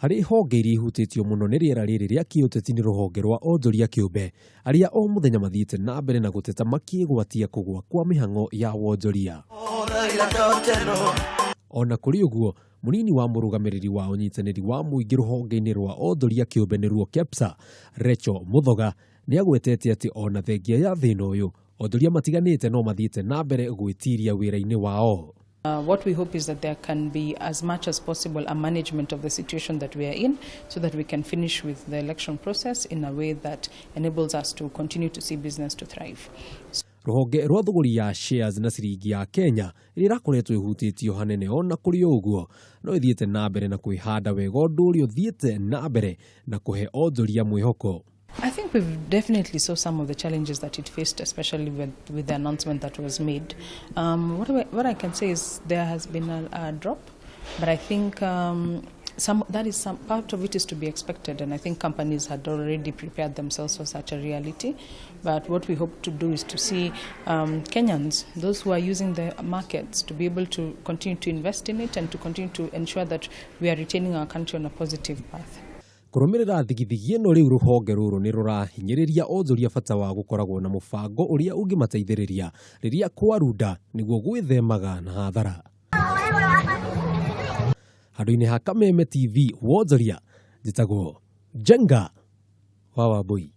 Harĩ honge iria ihutĩtio mũno nĩ rĩera rĩrĩ rĩa kĩũteti nĩ rũhonge rwa onjoria kĩũmbe arĩa o mũthenya mathiĩte na mbere na gũteta makĩgwatia kũgũa kwa mĩhang'o ya wonjoria. Ona kũrĩ ũguo, mũnini wa mũrũgamĩrĩri wa ũnyitanĩri wa mũingĩ rũhonge-inĩ rwa onjoria kĩũmbe nĩruo KEPSA, Rachel Mũthoga, nĩ agwetete atĩ ona thengia ya thĩna ũyũ, onjoria matiganĩte no mathiĩte na mbere gwĩtiria wĩra-inĩ wao. What we hope is that there can be, as much as possible, a management of the situation that we are in so that we can finish with the election process in a way that enables us to continue to see business to thrive. Rũhonge rwa thũgũri ya shares na ciringi ya Kenya ĩrĩa ĩrakoretwo ĩhutĩtio hanene ona kũrĩ o ũguo no ĩthiĩte na mbere na kwĩhanda wega, ũndũ ũrĩa ũthiĩte na mbere na kũhe onjoria mwĩhoko. I think we've definitely saw some of the challenges that it faced, especially with the announcement that was made. What I can say is there has been a drop, but I think some that is some part of it is to be expected, and I think companies had already prepared themselves for such a reality. But what we hope to do is to see Kenyans, those who are using the markets, to be able to continue to invest in it and to continue to ensure that we are retaining our country on a positive path. Kũrũmĩrĩra thigithigi ĩno, rĩu rũhonge rũrũ nĩ rũrahinyĩrĩria onjoria bata wa gũkoragwo na mũbango ũrĩa ũngĩmateithĩrĩria rĩrĩa kwarunda nĩguo gwĩthemaga na hathara. Handũ-inĩ ha Kameme TV wonjoria, njĩtagwo Njenga wa Wambui.